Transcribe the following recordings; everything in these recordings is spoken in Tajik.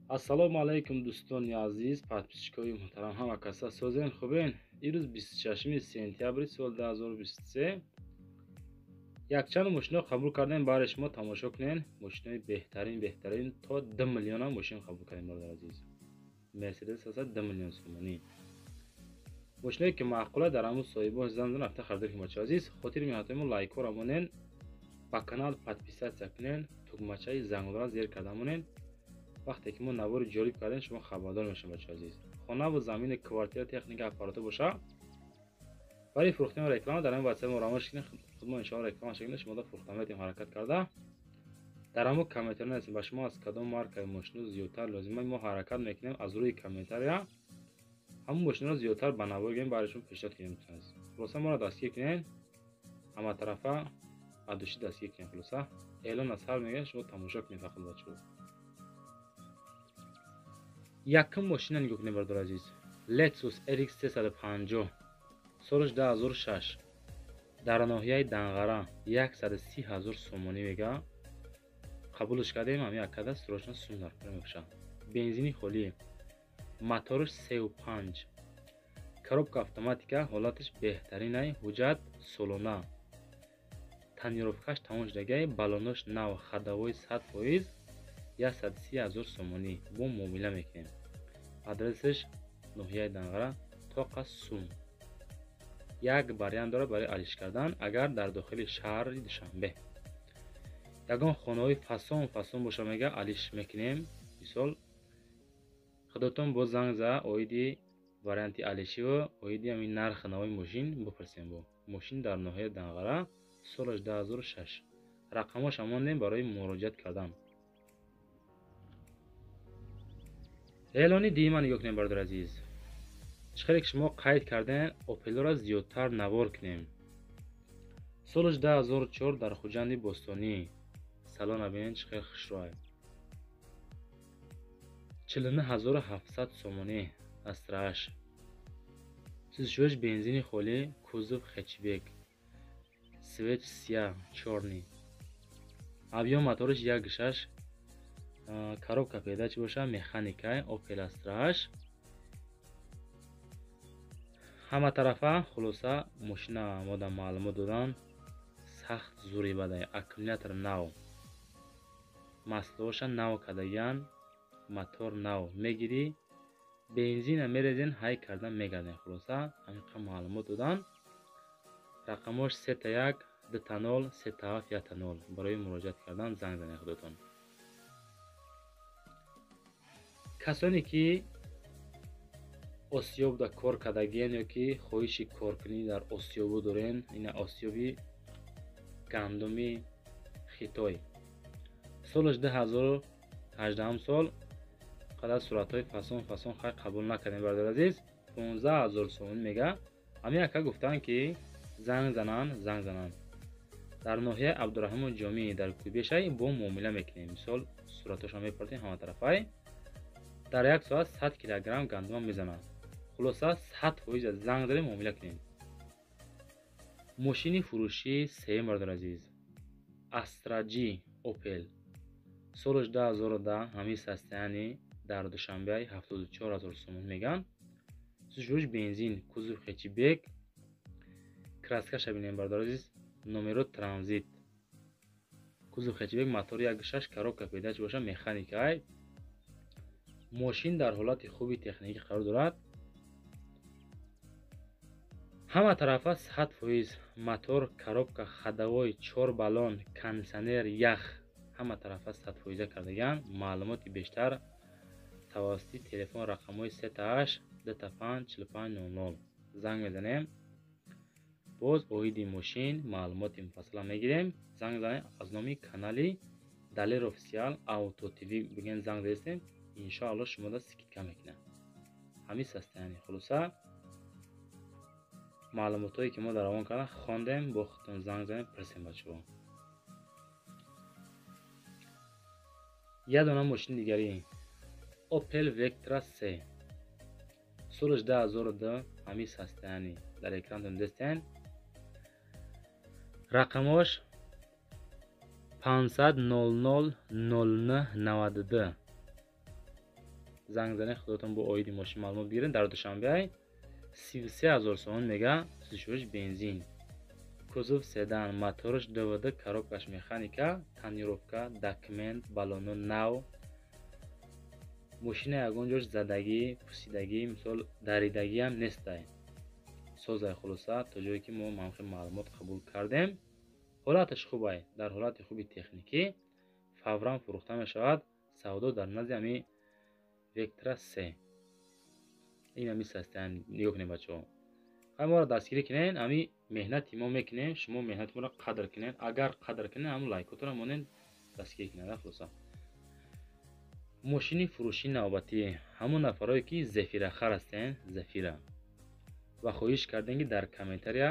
Ассалому алайкум, дӯстони азиз, подписчикои муҳтарам, ҳама каса созен, хубен? Ирӯз 26 сентябри соли 2023 якчанд мошино қабул кардем, барои шумо тамошо кунен. Мошинои беҳтарин, беҳтарин, то 2 миллиона мошин қабул кардем, бародар азиз. Мерседес аса 2 миллион сомонӣ. Мошиное ки маъқула, дар ҳамун соҳибош занг зан, рафта харидор кунед, бачаҳо азиз. Хотири меҳнатҳои мо лайкҳоро монен, ба канал подписаться кунен, тугмачаи зангора зер карда монен. Вақте ки мо навори ҷолиб кардем, шумо хабардор мешавед, бачаҳо азиз. Хонаву замини, квартира, техника, аппарато боша, барои фурӯхтани реклама дар ҳамин ватсап мо равон кунед. Худ мо иншоалло реклама шакли шумо да фурӯхта метем. Ҳаракат карда дар ҳамон комментария нависем, ба шумо аз кадом маркаи мошино зиёдтар лозима. Мо ҳаракат мекунем, аз рӯи комментария ҳамон мошиноро зиёдтар ба навор гирем, барои шумо пешниҳод кунем. Хулоса, моро дастгир кунед, ҳаматарафа аз души дастгир кунед. Хулоса, эълон аз ҳар мегӯяд, шумо тамошо кунед фақат, бачаҳо. Якум мошина нигоҳ кунед, бародари азиз. Lexus RX 350, солаш 2006, дар ноҳияи Данғара 130 ҳазор сомонӣ мега. Қабулш кардем, ҳамин акада срочно сум дар кор мебошад. Бензини холӣ, мотораш 3,5, коробка автоматика, ҳолаташ беҳтаринай, ҳуҷҷат солона, тонировкаш тамом шудагай, баллонош нав, ходовой 100%, 130 ҳазор сомонӣ бо муомила мекунем. Адресаш ноҳияи Данғара, тоқа сум. Як вариант дорад барои алиш кардан, агар дар дохили шаҳри Душанбе ягон хонаҳои фасон фасон боша, мега, алиш мекунем. Мисол, худотон боз занг зада, оиди варианти алишиву оиди ҳамин нархи нави мошин бипурсем. Бо мошин дар ноҳияи Данғара, солаш 2006, рақамҳоша мондем барои муроҷиат кардан. Эълони дима нигоҳ кунем, бародари азиз. Чӣ хеле ки шумо қайд кардем, Опелоро зиёдтар навор кунем. Солаш 2004, дар Хуҷанди Бостонӣ. Салона бинед, чӣ хел хушрӯай. 49 700 сомонӣ. Астрааш сӯзишвош бензини холӣ, кузов хэтчбек, цвет сия чёрный, объём мотораш 1,6, коробка передач боша, механика. Опел Астрааш ҳама тарафа. Хулоса, мошина мода маълумот додан, сахт зури бадай. Аккумулятор нав, маслооша нав кардагиян, мотор нав. Мегирӣ, бензина мерезен, ҳай кардан мегарден. Хулоса, ҳаминқа маълумот додан. Рақамош 3 1 2 0 3 7 1 0. Барои муроҷиат кардан занг занед худотон. Касоне ки осиёбда кор кардагиен ё ки хоҳиши коркунӣ дар осиёбу дорен, ина осиёби гандуми Хитой, солаш 2018 сол, қадар суратҳои фасон фасон, хай, қабул накардем, бародари азиз. 15 000 сомонӣ мега. Ҳамин ака гуфтанд, ки занг зананд, занг зананд. Дар ноҳияи Абдураҳмони Ҷомӣ, дар Кӯйбешай, бо муомила мекунем. Мисол, суратҳошро мепартем, ҳаматарафай. Дар як соат 100 килограмм гандума мезанад. Хулоса, 100% занг задем, муомила кунем. Мошини фурӯшии сеюм, бародари азиз, Астра Ҷ Опел, солаш 2010, ҳамин состояние, дар Душанбе 74 000 сомон меган. Сӯзишвош бензин, кузов хэтчбек, краскаша бинем, бародари азиз, номеро транзит, кузов хэтчбек, мотор 1,6, коробка передач боша, механикай. Мошин дар ҳолати хуби техникӣ қарор дорад, ҳама тарафа 100%: мотор, коробка, ходовой, чор баллон, кондитсионер, ях, ҳама тарафа 100%-а кардагиан. Маълумоти бештар тавассути телефон рақамҳои 3 8 2 5 45 00 занг мезанем. Боз оиди мошин маълумоти муфассала мегирем. Занг занем, аз номи канали Далер Офисиал Авто ТВ бигӯем, занг задестем, иншоалло шумода скидка мекунад ҳамин состояние. Хулоса, маълумотҳое ки мо дар равон кардан хондем, бо худтон занг занем, пурсем, бачаҳо. Як дона мошини дигарӣ, Opel Vectra C, солаш 2002, ҳамин состояние, дар экрантон дестен. Рақамош 500 00 09 92. Занг занед, худотон бо оиди мошин маълумот бигиред. Дар Душанбе 33 000 сомон мега, сӯзишвориш бензин. Кузов седан, мотораш ДВД, коробкаш механика, тонировка, документ, баллоно нав. Мошина ягон ҷош задагӣ, пусидагӣ, мисол, даридагиам нестай, созай. Хулоса, то ҷое ки мо ҳамхел маълумот қабул кардем, ҳолаташ хубай, дар ҳолати хуби техникӣ, фавран фурӯхта мешавад. Савдо дар назди ҳами Вектра се, ин ҳами состояние. Нигоҳ кунед, бачаҳо, ҳай моро дастгирӣ кунед. Ҳами меҳнати мо мекунем, шумо меҳнати моро қадр кунед. Агар қадр кунед, ҳамн лайкотро монед, дастгирӣ кунед. Хулоса, мошини фурӯшии навбатӣ. Ҳамон нафарое ки зефирахар ҳастен, зефира ва хоҳиш кардем, ки дар комментария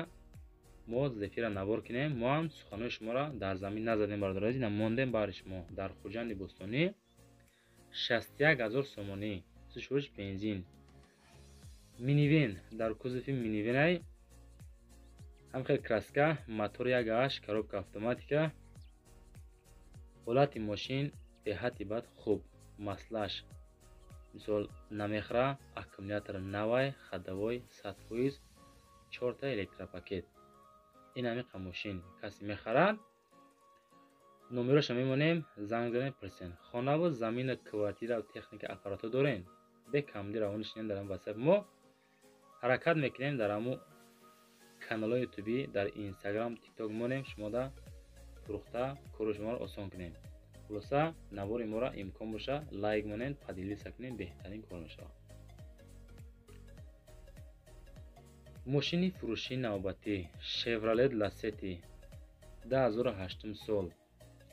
мо зефира навор кунем, мо ҳам суханои шуморо дар замин назадем, бародари азиз, мондем баҳри шумо. Дар Хуҷанди бостонӣ 61 000 сомонӣ, сӯзишвориш бензин. Минивен, дар кузови минивенай, ҳам хел краска, мотор 1,8, коробка автоматика. Ҳолати мошин беҳадди бад хуб, маслаш, мисол, намехӯра, аккумулятор навай, ходовой 100%, чорта электропакет. Ин ҳамиқа мошин касе мехарад, номероша мемонем, занг занед, пурсен. Хонаву замину квартираву техника, аппаратҳо дорен, бекамди равон шинем. Дар ватсап мо ҳаракат мекунем, дар ҳамун каналҳои ютубӣ, дар Инстаграм, Тикток монем, шумода фурӯхта, кори шуморо осон кунем. Хулоса, навори моро имкон боша, лайк монед, поделиться кунем, беҳтарин кор мешавад. Мошини фурӯшии навбатӣ: Шевролет Ласети, 2008 сол,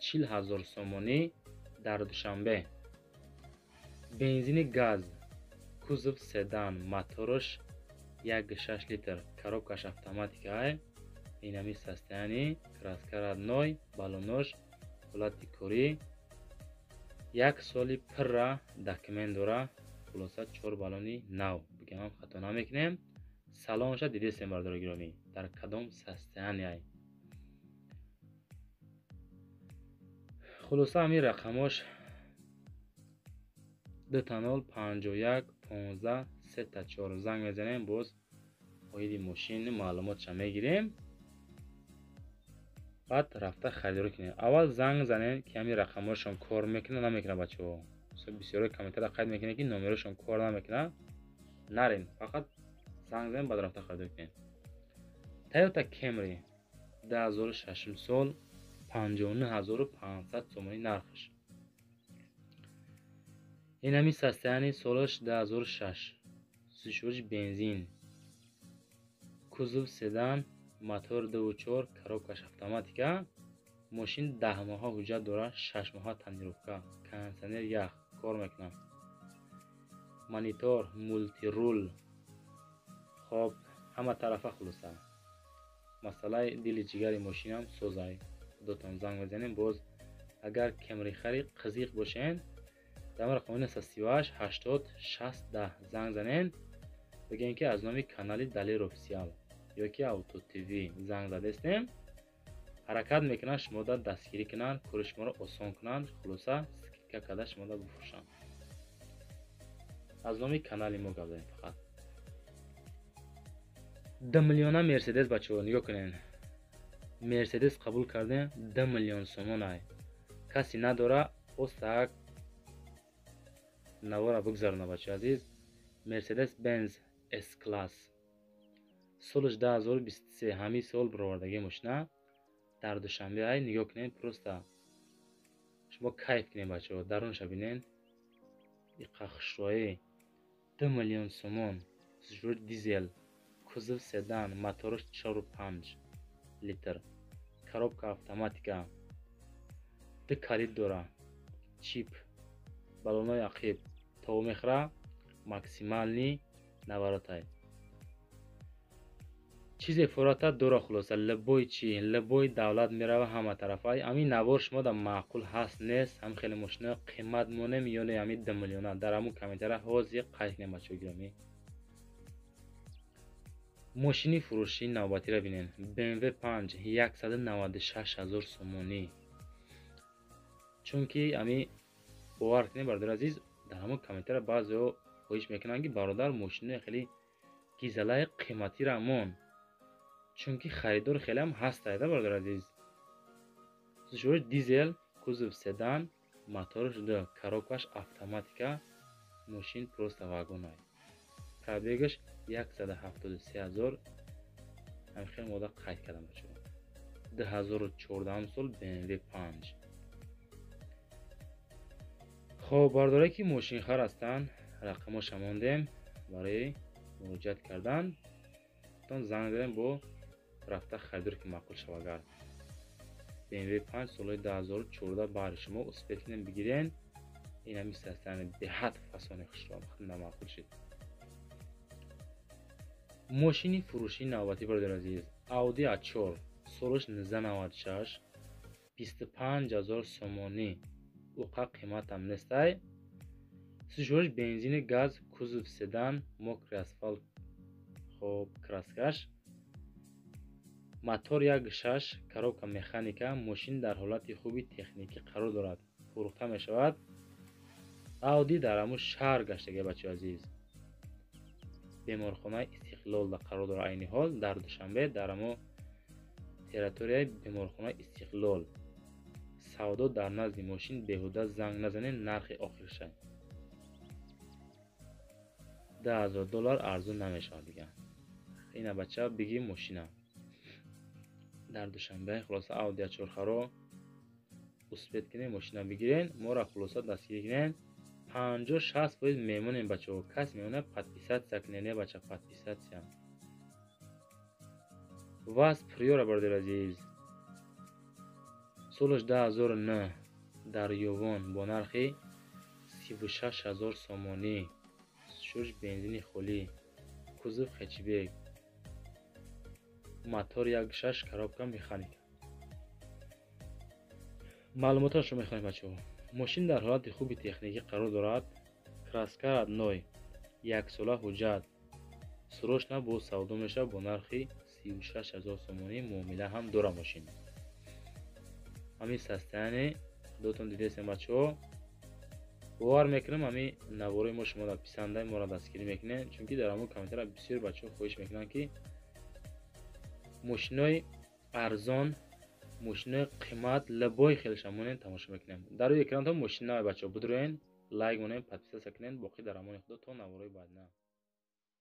40 000 сомонӣ, дар Душанбе, бензини газ, кузов седан, мотораш 1,6 литр, коробкаш автоматикай. Инами состояние, краска родной, баллонош ҳолати корӣ, як соли пурра документ дора. Хулоса, чор баллони нав бигӯям, хато намекунем. Салонша дидестем, бародари гиромӣ, дар кадом состояние. Хулоса, ҳамин рақамош 00 51 15 3 4. Занг мезанем, боз оиди мошин маълумотша мегирем, баъд рафта харидорӣ кунем. Аввал занг занем, ки ҳамин рақамҳошон кор мекунад, намекунад. Бачаҳо, бисёре комментария қайд мекунед, ки номерошон кор намекунад. Нарем, фақат занг занем, баъд рафта харидорӣ кунем. Тойота Кемри, 2006 сол, 59 500 сомонӣ нархаш. Ин ҳамин состояние, солаш 2006, сӯзишвориш бензин, кузов седан, мотор 2,4, коробкаш автоматика. Мошин 10 моҳа ҳуҷҷат дорад, 6 моҳа тонировка, кондитсионер ях кор мекунад, монитор, мультируль. Хоб, ҳама тарафа. Хулоса, масъалаи дили ҷигари мошинам созай. Худотон занг мезанем. Боз агар кемрихари қизиқ бошен, дар рақами 38 80 60 10 занг занен, бигӯем, ки аз номи канали Далер Офисиал ё ки Авто ТВ занг задестем. Ҳаракат мекунанд, шумода дастгирӣ кунанд, кори шуморо осон кунанд. Хулоса, скидка карда шумода бифурӯшанд. Аз номи канали мо гап занем фақат. 2 миллиона Мерседес, бачаҳо, нигоҳ кунед. Мерседес қабул кардем, 2 миллион сомон ай. Касе надора, остак навора бигзарона, бачаи азиз. Мерседес Бенз С класс, солаш 2023, ҳамин сол баровардагии мошина, дар Душанбе ай. Нигоҳ кунед, просто шумо кайф кунед, бачаҳо, дарунша бинед, иқа хушроӣ. 2 миллион сомон, дизел, кузов седан, мотораш 4,5 литр, коробка автоматика, ду калид дора, чип, баллонои ақиб тов мехӯра, максимальный наворотай, чизе фурата дора. Хулоса, любой чи, любой давлат мерава, ҳама тарафа. Ҳамин навор шумо да маъқул ҳаст, нест? Ҳам хеле мошинаи қимат монем ё не? Ҳамин 2 миллиона дар ҳамун комментария ҳозир қайд кунем, бачаҳо гиромӣ. Мошини фурӯшии навбатиро бинед: БМВ 5, 196 000 сомонӣ. Чунки ами бовар кунед, бародари азиз. Дар ҳамон комментария баъзеҳо хоҳиш мекунанд, ки бародар, мошинои хеле гизалаи қиматиро мон, чунки харидор хелеам ҳастайда, бародар азиз. Сушош дизел, кузов седан, мотораш ду, коробкаш автоматика, мошин просто вагонай. Пробегаш 173 000, ҳамин хел мода қайд кардам, бачаҳо. 2014 сол BMW 5. Хоб, бародаре ки мошинхар ҳастанд, рақамоша мондем барои муроҷиат кардан. Тон занг задем, бо рафта харидор ки маъқул шава. Агар BMW 5 солҳои 2014 баҳри шумо, успеть кунем, бигирен. Ин ҳами состояние беҳад фасони хушро маъқул шид. Мошини фурӯшии навбатӣ, бародари азиз, Audi A4, солаш 1996, 25 000 сомонӣ, уқа қиматам нестай. Сушош бензини газ, кузов седан, мокрый асфалт. Хоб, краскаш, мотор 1.6, коробка механика. Мошин дар ҳолати хуби техникӣ қарор дорад, фурӯхта мешавад. Ауди дар ҳамун шаҳр гаштага, бачаи азиз, беморхонаи Истиқлолда қарор дорад. Айни ҳол дар Душанбе, дар ҳамун территорияи беморхонаи Истиқлол. Савдо дар назди мошин, беҳуда занг назанед, нархи охирша 10 000 доллар, арзон намешавад дигар. Ина, бача, бигир мошина дар Душанбе. Хулоса, Ауди А4-харо успеть кунед, мошина бигирен, моро хулоса дастгирӣ кунед. 50-60% мемонем, бачаҳо. Кас мемонад, подписаться кунед, не, бача, подписаться. ВАЗ Приора, бародари азиз, солаш 2009, дар Ёвон бо нархи 36 000 сомонӣ. Шуш бензини холӣ, кузов хэтчбек, мотор 1.6, коробка механика. Маълумоташро мехоҳем, бачаҳо. Мошин дар ҳолати хуби техникӣ қарор дорад, краска родной, яксола ҳуҷҷат, срочно бо савдо мешавад бо нархи 36 000 сомонӣ, муомила ҳам дорад. Мошин ҳамин состояние худотон дидесем, бачаҳо. Бовар мекунам, ҳамин наворои мо шумо писанда, моро дастгирӣ мекунед, чунки дар ҳамон комментария бисёр бачаҳо хоҳиш мекунанд, ки мошинои арзон, мошинои қимат, лабои хелша монем, тамошо мекунем. Дар рӯи экранатон мошин навай, бачаҳо, бидуроен, лайк монем, подписаться кунед. Боқӣ дар амони Худо, то наворои баъдна.